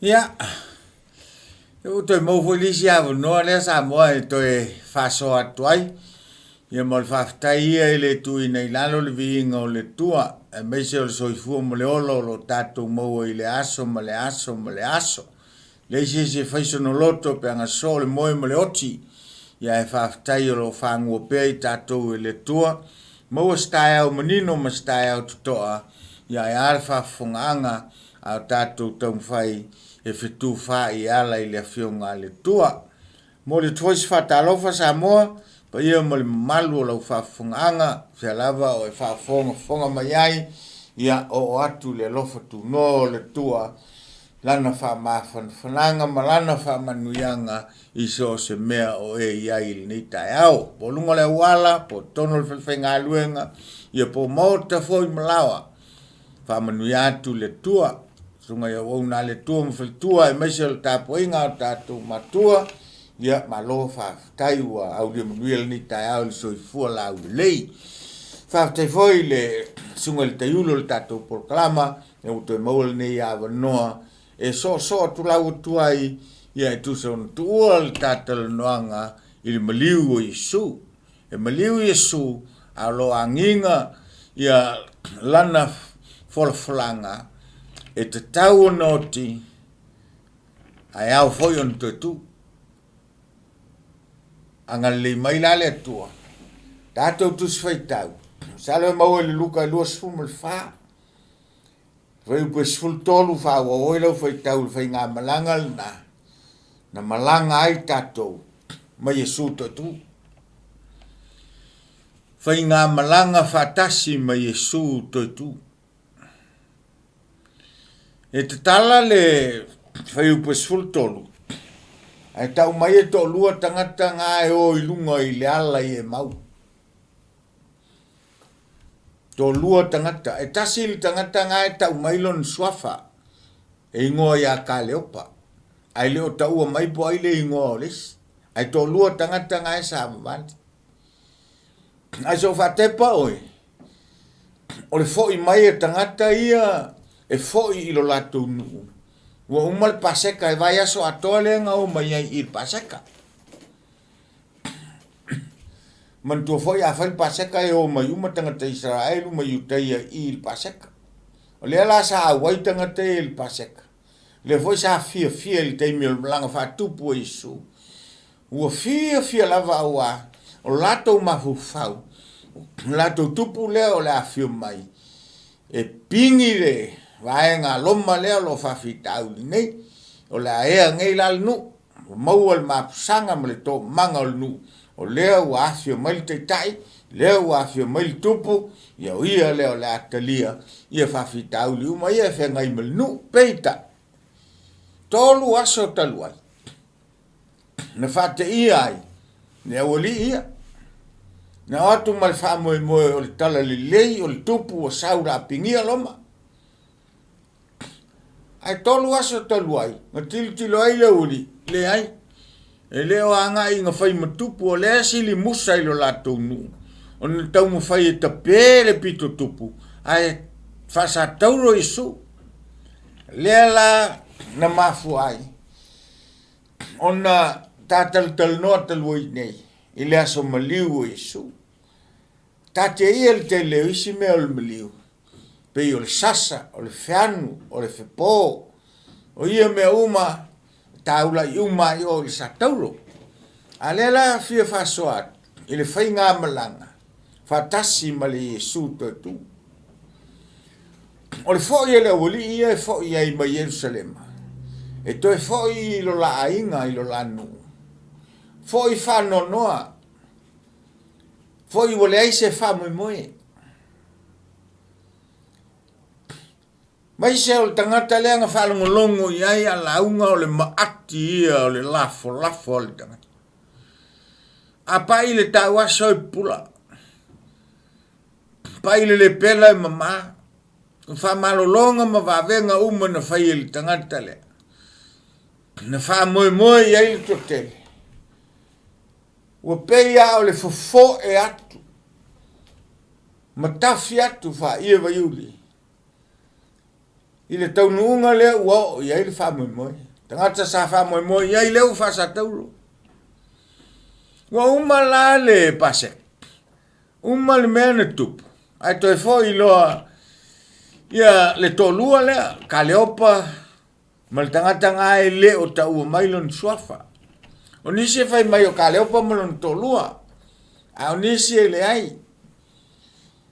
Ia, ua toe maua foi le isi avanoa lea Samoa e toe faasoa atu ai. Ia ma o le faafetai ia e le tuuina i lalo le viiga o le Atua, aemaise o le soifua ma le ola o lo o tatou maua i le aso ma le aso ma le aso. Leai se isi e fai sona loto pe a gasoo le moe ma le oti, ia ae faafetai o lo o fagua pea i tatou e le Atua. Maua se taeao manino ma se taeao totoa, ia ae a le faafofogaaga a o tatou taumafai e fetufaai e ala i le Afioga a le Atua. Momoli atu foi se faatalofa Samoa, paia ma le mamalu o lau faafofogaaga, fea lava o e faafogafoga mai ai, ia oo atu le alofa tunoa o le Atua Lana faamafanafanaga ma Lana faamanuiaga i so o se mea o e i ai i lenei taeao, po o luga o le auala, po o totonu o le falefaigaluega, ia po o maota foi ma laoa. Faamanuia atu le Atua, susuga i auauna a le Atua ma faletua aemaise o le tapuaiga a o tatou matua, ia malo faafetai ua aulia manuia lenei taeao i le soifua laulelei. Faafetai foi i le susuga i le taiulu o le tatou polokalama, Ua toe maua lenei avanoa e soosoo tulau atu ai ia e tusa ona tuua le ta talanoaga i le maliu o Iesu. E maliu Iesu a o lo o agiga ia lana folafolaga e tatau ona oti ae ao foi ona toe tu. Agalelei mai la le Atua, tatou Tusi Faitau, masalo e maua i le Luka 24, Fuaiupu e 13 faaauau ai lau faitau i le faigamalaga lena na malaga ai tatou ma Iesu toatu. Faigamalaga faatasi ma Iesu toetu. E tatala le fuaiupu e 13, ae tau mai e toalua tagata na e o i luga i le ala i Emau. Toalua tagata, e tasi le tagata na e tau mai lona suafa, e igoa ia Kaleopa, ae le o taua mai po o ai le igoa o le isi, ae toalua tagata na e savavali. Ae se o faatepa oe, o le foi mai a tagata ia e foi i lo latou nuu, ua uma le Paseka, e vaiaso atoa lea na o mai ai i le Paseka. Manatua foi a fai le Paseka e o mai uma tagata Isaraelu ma Iutaia i le Paseka. O lea la sa auai tagata ia i le Paseka. O lea foi sa fiafia i le taimi o le malaga faatupu a Iesu. Ua fiafia lava auā o latou mafaufau, o latou tupu lea o le a afio mai e pigi le vaega a Roma lea o lo o faafitauli nei, o le a ea nei la le nuu. Ua maua le mapusaga ma le toomaga o le nuu, o lea ua afio mai le taitai, lea ua afio mai le tupu, ia o ia lea o le a talia ia faafitauli uma ia e feagai ma le nuu. Peitai, tolu aso talu ai, na faateia ai le aualii ia, na o atu ma le faamoemoe o le talalelei o le tupu ua sau o le a pigia Roma. Ae tolu aso talu ai, na tilotilo ai le aualii, leai, e le o agai ina fai ma tupu, o lea e sili musa i lo latou nuu, ona taumafai e tape le pito tupu, ae faasatauro Iesu. Lea la na mafua ai ona ta talatalanoa talu ai nei i le aso maliu o Iesu. Taatia ia le tele o isi mea o le maliu, pei o le sasa, o le feanu, o le fepo, o ia mea uma, e taulai uma lava i o i le satauro. A o lea la e fia faasoa atu i le faigamalaga faatasi ma le Iesu toetu. O le foi a le aualii ia e foi ai mai Ierusalema, e toe foi i lo la aiga, i lo la nuu, foi faanoanoa, foi ua leai se faamoemoe. Maise o le tagata lea na faalogologo i ai a lauga o le maati ia o le lafolafo a le tagata. A pai le tauaso e pupula, pai le lepela e mama, o faamalologa ma vavega uma na fai e le tagata lea, na faamoemoe i ai le toatele, ua pei lava o le fofoe atu ma tafi atu faaie vaiuli. I le taunuuga lea ua oo i ai le faamoemoe. Tagata sa faamoemoe i ai lea ua faasatauro. Ua uma la le Paseka, uma le mea na tupu, ae toe foi loa ia le toalua lea, Kaleopa ma le tagata na e le o taua mai lona suafa. O nisi e fai mai o Kaleopa ma lona toalua, a o nisi e leai.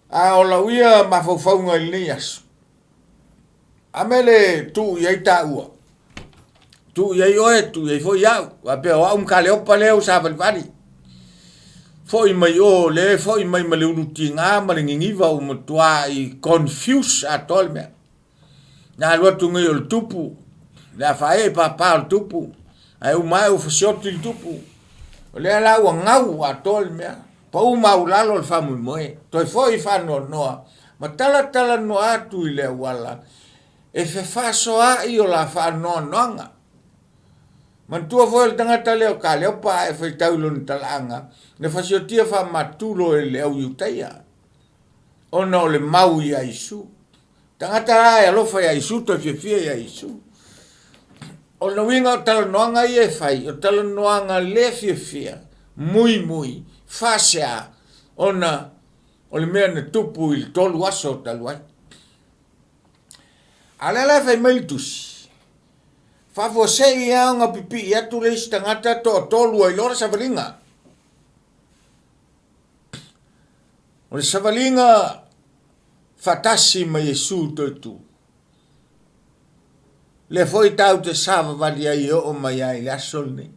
A o lau ia mafaufauga i lenei aso, a mea le tuu i ai taua, tuu i ai oe, tuu i ai foi au, faapea o au ma Kaleopa lea ua savalivali, foi mai o lea e foi mai ma le ulutiga ma le niniva ua matuai confuse atoa le mea. Na alu atu nei o le tupu, le afae papa o le tupu, ae uma ae ua fasioti le tupu. O lea la ua gau atoa le mea, pau maualalo le faamoemoe, toe foi faanoanoa ma talatalanoa atu i le auala e fefaasoaai o la faanoanoaga. Manatua foi o le tagata lea o Kaleopa a e faitau i lona talaaga, na fasiotia faamatulo e le au Iutaia ona o le mau ia Iesu. Tagata la e alofa ia Iesu toe fiafia ia Iesu. O le uiga o talanoaga ia e fai, o talanoaga le fiafia, muimui, faasea, ona o le mea na tupu i le 3 aso talu ai. A o lea la e fai mai le tusi, faafuasei lava ona pipii atu le isi tagata toatolu ai loa le savaliga. O le savaliga faatasi ma Iesu toe tu. Lea foi tatou te savavali ai e oo mai ai i le aso lenei.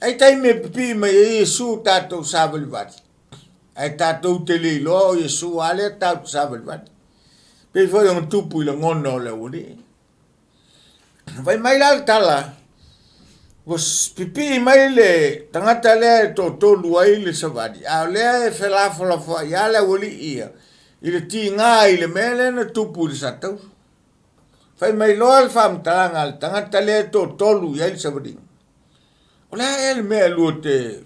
Ai taimi e pipii mai ai Iesu tatou savalivali, ae tatou te le iloa o Iesu lava lea tatou te savalivali. Pei foi ona tupu i lagona o le aualii. Fai mai la le tala, ua pipii mai le tagata lea e toatolu ai le savali, a o lea e felafolafoai lava le aualii ia i le tiga i le mea lea na tupu i le Satauro. Fai mai loa le faamatalaga a le tagata lea e toatolu i ai le savaliga, o le a ea le mea e lua te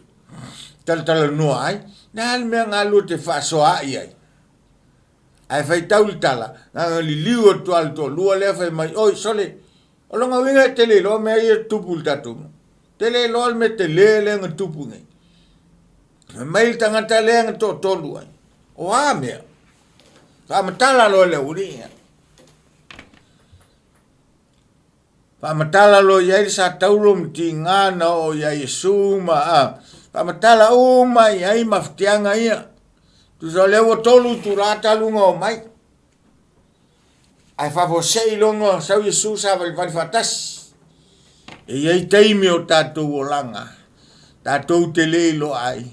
talatalanoa ai? Le a le mea na lua te faasoaai ai? Ae faitau le tala, na ona liliu atu lava le toalua lea fai mai, oi sole, o lona uiga e te le iloa mea ia e tutupu i le tatou nuu. Te le iloa le mea tele lea na tupu nei. Fai mai le tagata lea na toatolu ai, o a mea? Faamatala loa le aualii ia. Faamatala loa i ai le Satauro ma tiga na oo ia Iesu ma a, faamatala uma i ai mafatiaga ia. Tusa o lea ua 3 itula talu ona omai. Ae faafuasei loa ona sau Iesu savalivali faatasi. E i ai taimi o tatou olaga, tatou te le iloa ai,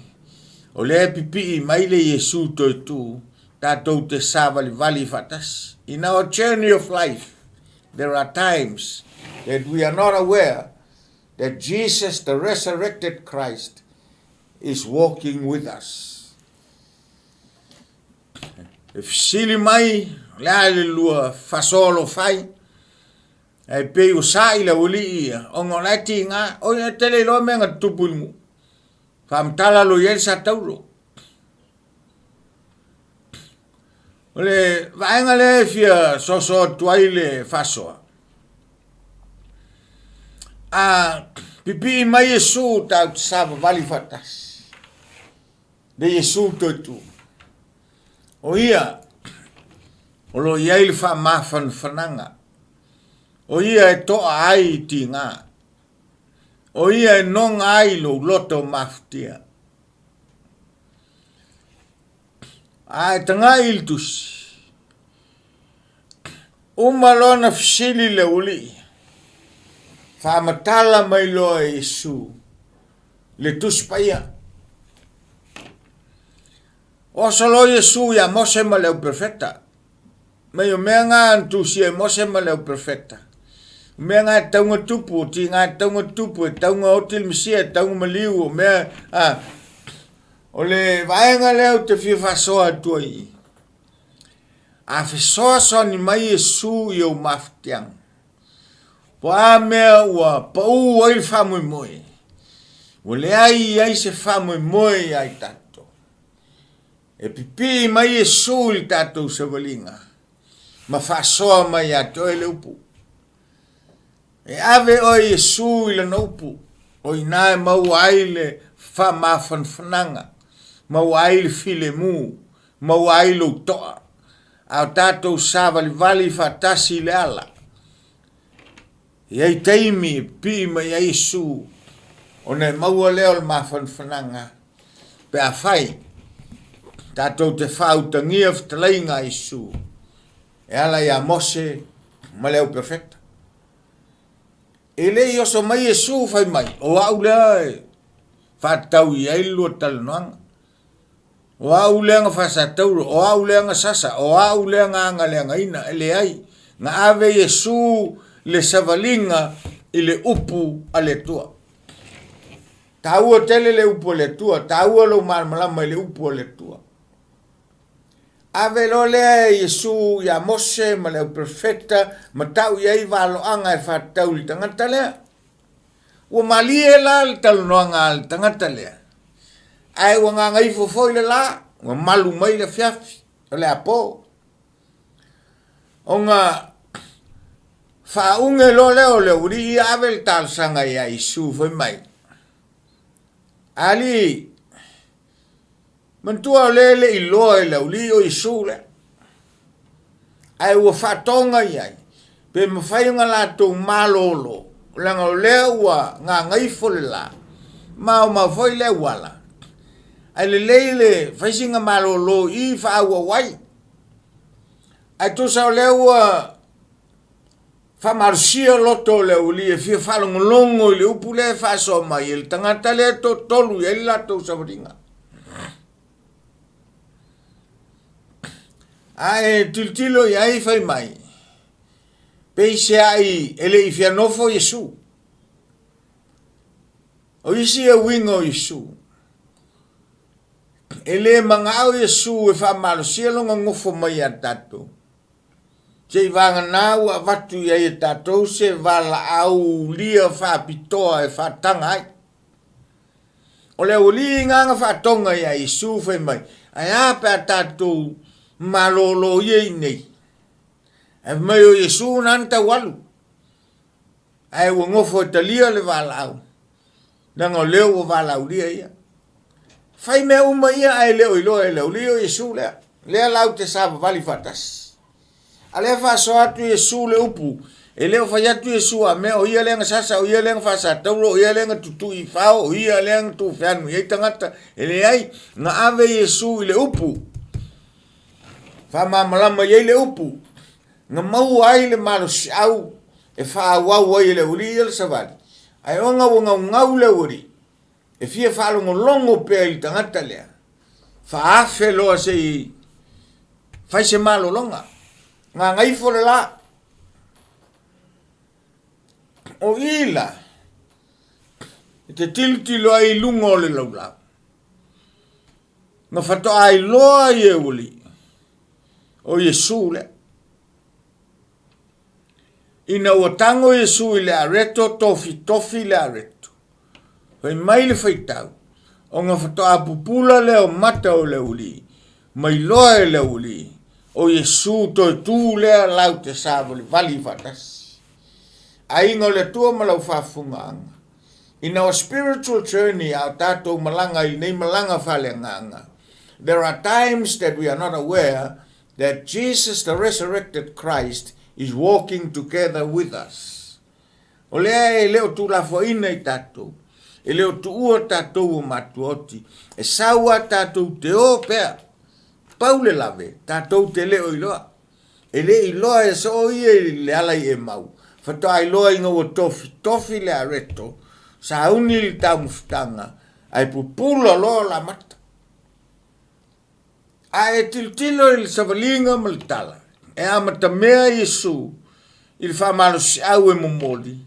o lea e pipii mai le Iesu toe tu, tatou te savalivali faatasi. In our journey of life, there are times that we are not aware that Jesus, the resurrected Christ, is walking with us. E fesili mai, o le a le lua faasoa o lo fai, ae pei ua sa'i le aualii ia, ona o la e tiga, oi e te le iloa mea na tutupu i le nuu. Faamatala loa i ai le Satauro. O le vaega lea e fia soasoa atu ai le faasoa, a pipii mai Iesu tatou te savavali faatasi, le Iesu toe tu. O ia o lo o i ai le faamafanafanaga, o ia e toa ai i tiga, o ia e noga ai lou loto mafatia. A e tagai i le tusi, uma loa na fesili le aualii, faamatala mai loa e Iesu le Tusi Paia. Oso loa Iesu ia Mose ma le au perofeta. Mai o mea na na tusia e Mose ma le au perofeta. O mea na e tatau ona tupu, o tiga e tatau ona tupu, e tatau ona oti le Mesia, e tatau ona maliu, o mea a O le vaega lea ou te fia faasoa atu ai i. A fesoasoani mai Iesu i ou mafatiaga, po a mea ua pau ai le faamoemoe, ua leai ai se faamoemoe ia i tatou. E pipii mai Iesu i le tatou savaliga. ma faasoa mai ia te oe le upu. E ave oe Iesu i lana upu, o i ina e maua ai le faamafanafanaga, maua ai le filemu, maua ai lou toa, a o tatou savalivali faatasi i le ala. E i ai taimi e pipii mai ai Iesu, ona e maua lea o le mafanafanaga pe afai tatou te faautagia fetalaiga a Iesu e ala ia Mose ma le au perofeta. E le i oso mai Iesu fai mai, o au lea e faatatau i ai le lua talanoaga. O au lea na faasatauro, o au lea na sasa, o au lea na agaleagaina. E leai, na ave Iesu le savaliga i le upu a le Atua. Taua tele le upu a le Atua, taua lou malamalama i le upu a le Atua. Ave loa lea e Iesu ia Mose ma le au perofeta ma tau i ai valoaga e faatatau i le tagata lea. Ua malie la le talanoaga a le tagata lea, ae ua gagaifo foi le la, ua malu mai le afiafi, o le apo. Ona faauge loa lea o le aualii ia ave le talosaga ia Iesu fai mai, Alii, manatua o lea e le i iloa e le aualii o Iesu lea, ae ua faatoga i ai, pe mafai ona latou malolo, leaga o lea ua gagaifo le la, maomao foi le auala, ae lelei le fai sina malolo i i faaauau ai. Ae tusa o lea ua faamalosia loto o le aualii e fia faalogologo i le upu lea e faasoa mai e le tagata lea e toatolu i ai le latou savaliga. Ae tilotilo i ai fai mai, peiseai e le i fia nofo Iesu. O isi e uiga o Iesu, e le manao Iesu e faamalosia lona nofo mai ia tatou, seivagana ua avatu i ai e tatou se valaau ulia faapitoa e faataga ai. O le aualii na na faatoga ia Iesu fai mai, ae a pe a tatou malolo ia i inei? Ae fai mai o Iesu na na tau alu, ae ua nofo e talia le valaau, leaga o lea ua valaaulia ia. Fai mea uma ia ae le o iloa e le aualii o Iesu lea, lea latou te savavali faatasi. A lea faasoa atu Iesu le upu, e le o fai atu Iesu a mea o ia lea na sasa, o ia lea na faasatauro, o ia lea na tutui i fao, o ia lea na tuufeanu i ai tagata. E leai, na ave Iesu i le upu, faamalamalama i ai le upu, na maua ai le malosiau e faaauau ai e le aualii ia le savali. Ae ona ua naunau le aualii, e fia faalogologo pea i le tagata lea, faaafe loa se i fai se malologa, gagaifo le la. O i la, e te tilotilo ai i luga o le laulau, na faatoa iloa ai e aualii, o Iesu lea. Ina ua tago Iesu i le areto, tofitofi le areto, fai mai le faitau, ona faatoa pupula lea o mata o le aualii, ma iloa e le aualii, o Iesu toe tu lea latou te savalivali faatasi. Aiga o le Atua ma lau faafofogaaga, in our spiritual journey, a o tatou malaga i lenei malaga faaleagaga, there are times that we are not aware that Jesus the resurrected Christ is walking together with us. O lea e le o tuulafoaina i tatou, e le o tuua tatou o matuaoti, e sau a tatou te o pea, pau le lave, tatou te le o iloa. E le iloa e soo ia i le ala i Emau, faatoa iloa ina ua tofitofi le areto, sauni le taumafataga, ae pupula loa o lamata. A e tilotilo i le savaliga ma le tala, e amatamea Iesu i le faamalosiau e momoli,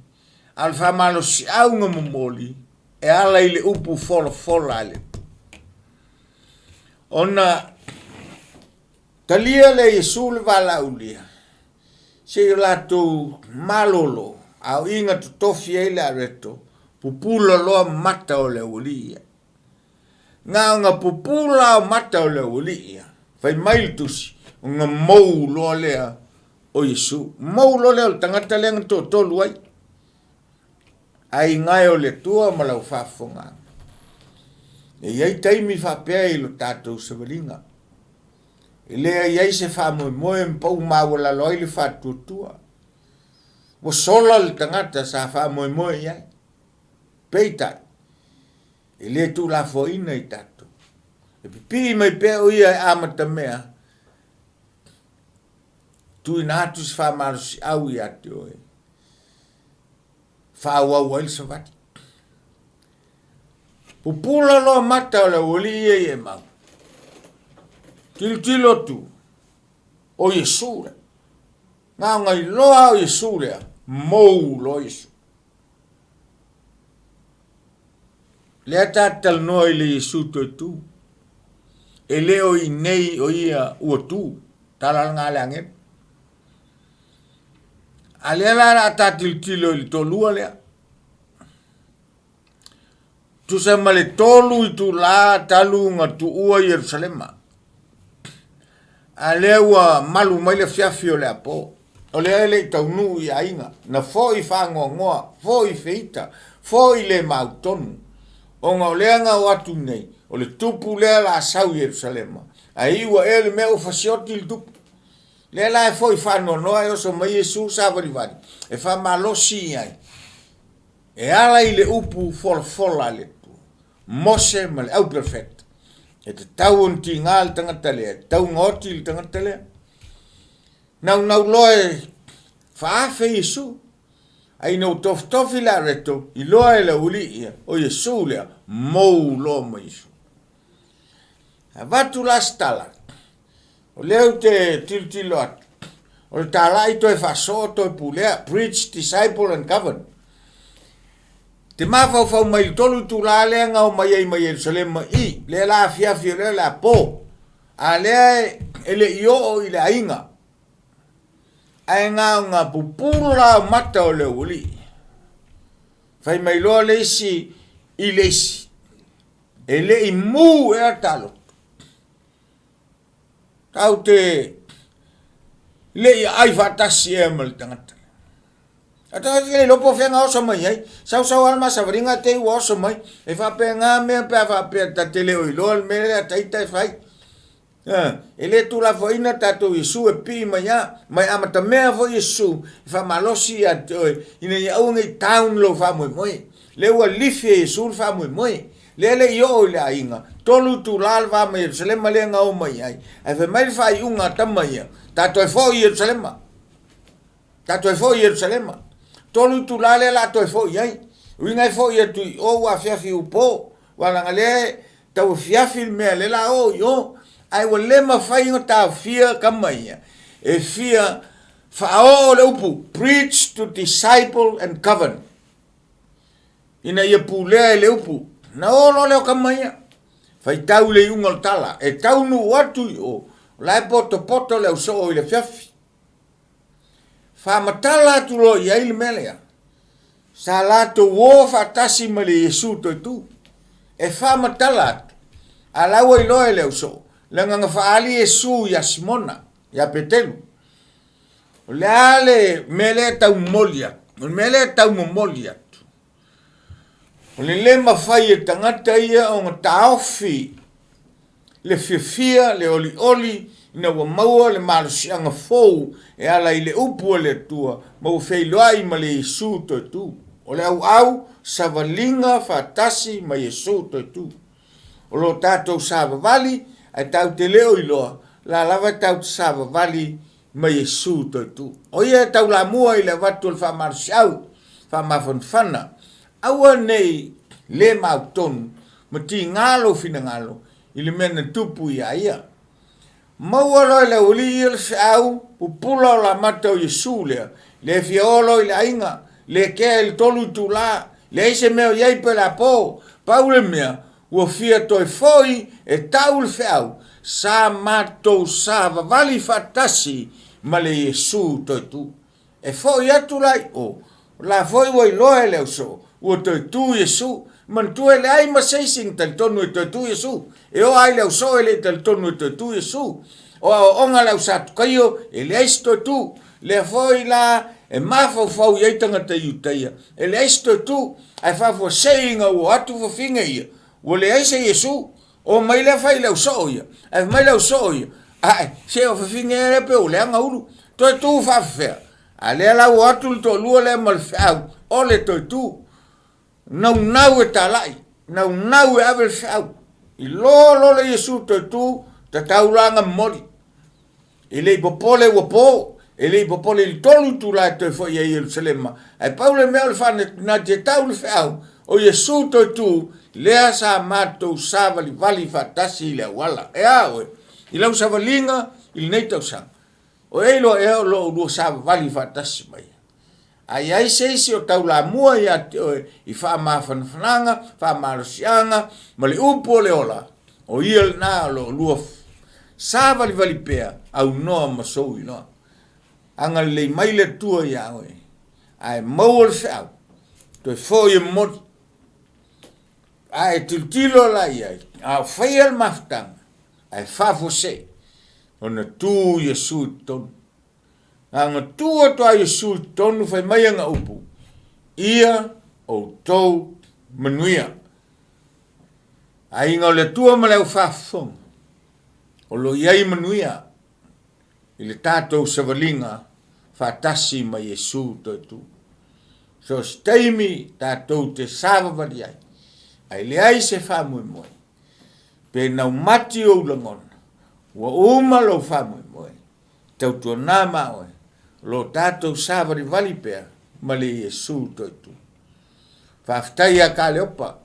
a o le faamalosiau na momoli e ala i le upu folafola a le Atua. Ona talia lea e Iesu le valaaulia, seia o latou malolo, a o i na totofi ai le areto, pupula loa mata o le aualii ia. Na ona pupula o mata o le aualii ia, fai mai le tusi, ona mou loa lea o Iesu. Mou loa lea o le tagata lea na toatolu ai. Aiga e o le Atua ma lau faafofogaaga. E i ai taimi faapea i lo tatou savaliga, e leai ai se faamoemoe ma pau maualalo ai le faatuatua. Ua sola le tagata sa faamoemoe i ai, peitai, e le tuulafoaina i tatou. E pipii mai pea o ia e amatamea, tuuina atu se faamalosiau ia te oe, faaauau ai le savali. Pupula loa mata o le aualii ia i Emau, tilotilo atu, o Iesu lea. Na ona iloa o Iesu lea, mou loa Iesu. Lea ta te talanoa i le Iesu toe tu. E le o i nei o ia ua tu, tala lena a le agelu. A lea la o le a ta tilotilo i le toalua lea. Tusa ma le 3 itula talu ona tuua Ierusalema. A lea ua malu mai le afiafi o le apo. O lea e le i taunuu i aiga, na foi faanoanoa, foi feita, foi le mautonu. Ona o lea na o atu nei, o le tupu lea o le a sau i Ierusalema. Ae iu ae le mea ua fasioti le tupu. Lea la e foi faanoanoa e oso mai Iesu savalivali e faamalosi i ai. E ala i le upu folafola a le Atua, Mose ma le au perofeta, e tatau ona tiga le tagata lea, e tatau ona oti le tagata lea. Naunau loa e faaafe Iesu, ae ina ua tofitofi le areto, iloa e le aualii ia, o Iesu lea, mou loa ma Iesu. Avatu la se tala, o lea ou te tilotilo atu, o le talai toe faasoo toe pulea, preach, disciple and govern. Te mafaufau mai le 3 itula lea na omai ai mai Ierusalema i, lea la afiafi o lea o le a po, a lea e le i oo i le aiga, ae na ona pupula o mata o le aualii. Fai mai loa le isi i le isi, e le i mu ea ta loto. Tatou te le i aai faatasi ea ma le tagata. A tagata le iloa po o fea na oso mai ai. Sau sau lava le ma savaliga te i ua oso mai. E faapena mea pe a faapea ta te le o iloa le mea lea ta ita e fai. E le tuulafoaina tatou Iesu e pipii mai a, ma e amatamea foi Iesu e faamalosi ia te oe ina ia aua ne i down lou faamoemoe. Lea ua lifi e Iesu le faamoemoe. Lea e le i oo i le aiga, 3 itula le va ma Ierusalema lea na o mai ai. Ae fai mai le faaiuga a tama ia, ta toe foi i Ierusalema. Ta toe foi i Ierusalema. 3 itula lea la toe foi ai. Uiga e foi atu i o ua afiafi ua po. Aua leaga lea e tau afiafi le mea lea la o i o. Ae ua le mafai ona taofia tama ia e fia faaoo le upu, preach to disciple and govern. Ina ia pulea e le upu. Na o loa lea o tama ia. Faitau i le iuga o le tala. E taunuu atu i o, o la e potopoto le ausoo i le afiafi. Faamatala atu loa i ai le mea lea, sa latou o faatasi ma le Iesu toe tu. E faamatala atu, a la ua iloa e le ausoo, leaga na faaali Iesu ia Simona, ia Petelu. O le a le mea lea e tau momoli atu? O le mea lea e tau momoli atu, o le le mafai e tagata ia ona taofi le fiafia, le olioli ina ua maua le malosiaga fou e ala i le upu a le Atua ma ua feiloai ma le Iesu toe tu. O le auau savaliga faatasi ma Iesu toe tu. O lo tatou savavali ae tatou te le o iloa la lava e tatou te savavali ma Iesu toe tu. O ia e taulamua i le avatu o le faamalosiau, faamafanafana, aua ne i le mautonu ma tiga lou finagalo i le mea na tupu iā ia. Maua loa e le aualii ia le feau pupula o lamata o Iesu lea, le fia o loa i le aiga, le kea i le 3 itula, leai se mea o i ai pe le a po, pau le mea, ua fia toe foi e tau le feau, sa matou savavali faatasi ma le Iesu toe tu. E foi atu la i o, o la foi ua iloa e le ausoo, ua toe tu Iesu. Manatua e leai ma se isi na talitonu e toe tu Iesu. E oo lava i le ausoo e le i talitonu e toe tu Iesu. O aoaoga a le au Satukaio, e leai se toe tu. Lea foi la e mafaufau i ai tagata Iutaia, e leai se toe tu, ae faafuasei ina ua o atu fafine ia, ua leai se Iesu. Omai lea fai i le au soo ia, ae fai mai le au soo ia, ae, se o fafine ea lea pei ua leaga ulu, toe tu faapefea? A lea la ua o atu le toalua lea ma le feau, o le toe tu. Naunau e talai, naunau e ave le feau. Iloa loa le Iesu toe tu, tatau la ona momoli. E le i popole ua po, e le i popole i le 3 itula e toe foi ai i Ierusalema, ae pau le mea o le faanatinati e tau le feau, o Iesu toe tu, lea sa matou savalivali faatasi i le auala. E a oe? I lau savaliga i lenei tausaga, o e iloa ea o lo o lua savavali faatasi ma ia? A i ai se isi o taulamua ia te oe i faamafanafanaga, faamalosiaga ma le upu o le ola, o ia lena o lo o lua savalivali pea aunoa ma sou iloa. Agalelei mai le Atua ia oe, ae maua le feau, toe foi e momoli. A e tilotilo la i ai, a o faia le mafutaga, ae faafuasei ona tu Iesu i totonu. Na ona tu atu lava Iesu i totonu fai mai ana upu, Ia outou manuia. Aiga o le Atua ma le aufaafofoga, o lo o i ai manuia i le tatou savaliga faatasi ma Iesu toe tu. So o se taimi tatou te savavali ai, ae leai se faamoemoe, pe naumati ou lagona, ua uma lou faamoemoe, Tautuana ma oe, o lo o tatou savalivali pea ma le Iesu Toetu. Faafetai ia Kaleopa,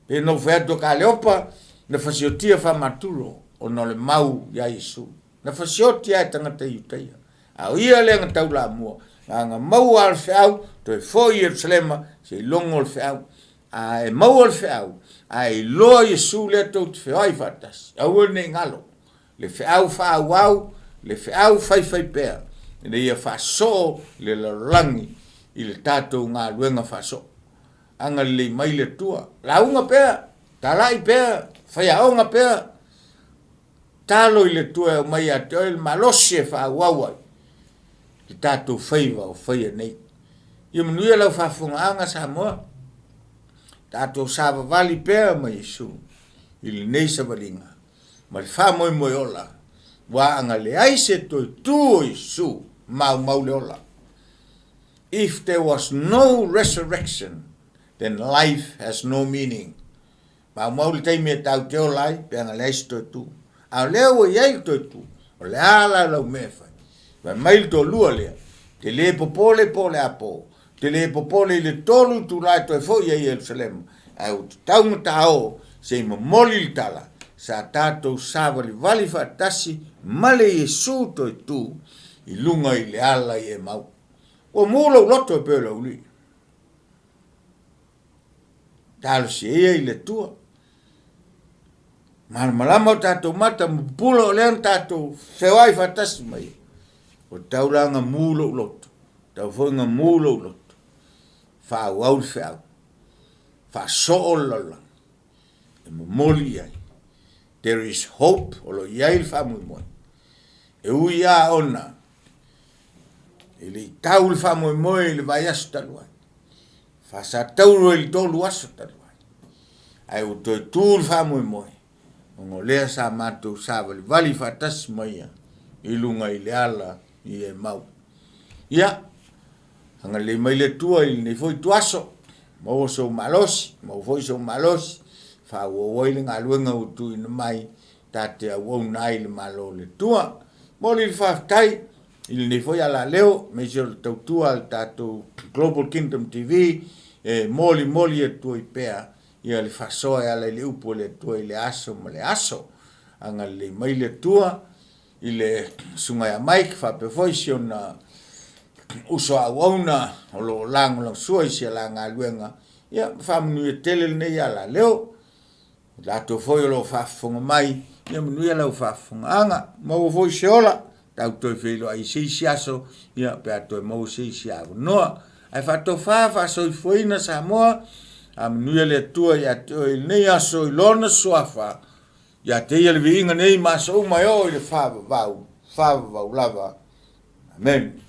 pei ona ou fai atu o Kaleopa na fasiotia faamaturo ona o le mau ia Iesu. Na fasioti lava e tagata Iutaia, a o ia lea na taulamua, na ona maua lava o le feau, toe foi i Ierusalema se i logo le feau. A e maua le feau, ae iloa Iesu lea tou te feoai faatasi, aua ne i galo. le feau faaauau, le feau faifaipea, ina ia faasoo le lalolagi i le tatou galuega faasoo. Agalelei mai le Atua, lauga pea, talai pea, faiaoga pea, talo i le Atua e aumai ia te oe le malosi e faaauau ai le tatou faiva o faia nei. Ia manuia lau faafofogaaga Samoa, tatou savavali pea ma Iesu i lenei savaliga. ma le faamoemoe ola, ua ana leai se toe tu o Iesu, maumau le ola. If there was no resurrection, then life has no meaning. Maumau le taimi e tau te ola ai, pe ana leai se toe tu. A o lea ua i ai le toe tu, o le a la lau mea e fai? Fai mai le toalua lea, te le popole po o le a po, te le popole i le 3 itula e toe foi ai i Ierusalema, ae ua tatau ona ta o se i momoli le tala, sa tatou savalivali faatasi ma le Iesu toe tu i luga i le ala i Emau. Ua mu lou loto e pei o le aualii. Talosia ia i le Atua. Malamalama o tatou mata ma pupula o lea na tatou feoai faatasi ma ia. Ua tatau la ona mu lou loto, tatau foi ona mu lou loto, faaauau le feau, faasoo le lalolagi, e momoli i ai. There is hope, o lo o i ai le faamoemoe. E ui lava ona e le i tau le faamoemoe i le vaiaso talu ai, faasatauro i le 3 aso talu ai, ae ua toe tu le faamoemoe, ona o lea sa matou savalivali faatasi ma ia i luga i le ala i Emau. Ia, agalelei mai le Atua i lenei foi ituaso, maua sou malosi, maua foi sou malosi, faaauau ai le galuega ua tuuina mai ta te auauna ai i le Malo o le Atua. Momoli le faafetai i lenei foi alaleo, aemaise o le tautua a le tatou Global Kingdom TV e molimoli atu ai pea ia le faasoa e ala i le upu a le Atua i le aso ma le aso. Agalelei mai le Atua i le susuga ia Mike faapea foi si ona uso a auauna o lo o lagolagosua i si a la galuega, ia faamanuia tele lenei alaleo. I latou foi o lo o faafofoga mai, ia manuia lau faafofogaaga. Maua foi se ola, tatou toe feiloai i se isi aso, ia pe a toe maua se isi avanoa. Ae faatofa faasoifuaina Samoa, a manuia le Atua ia te oe i lenei aso i Lona Suafa. Ia te ia le viiga nei ma aso uma e oo i le faavavau, faavavau lava. Amene.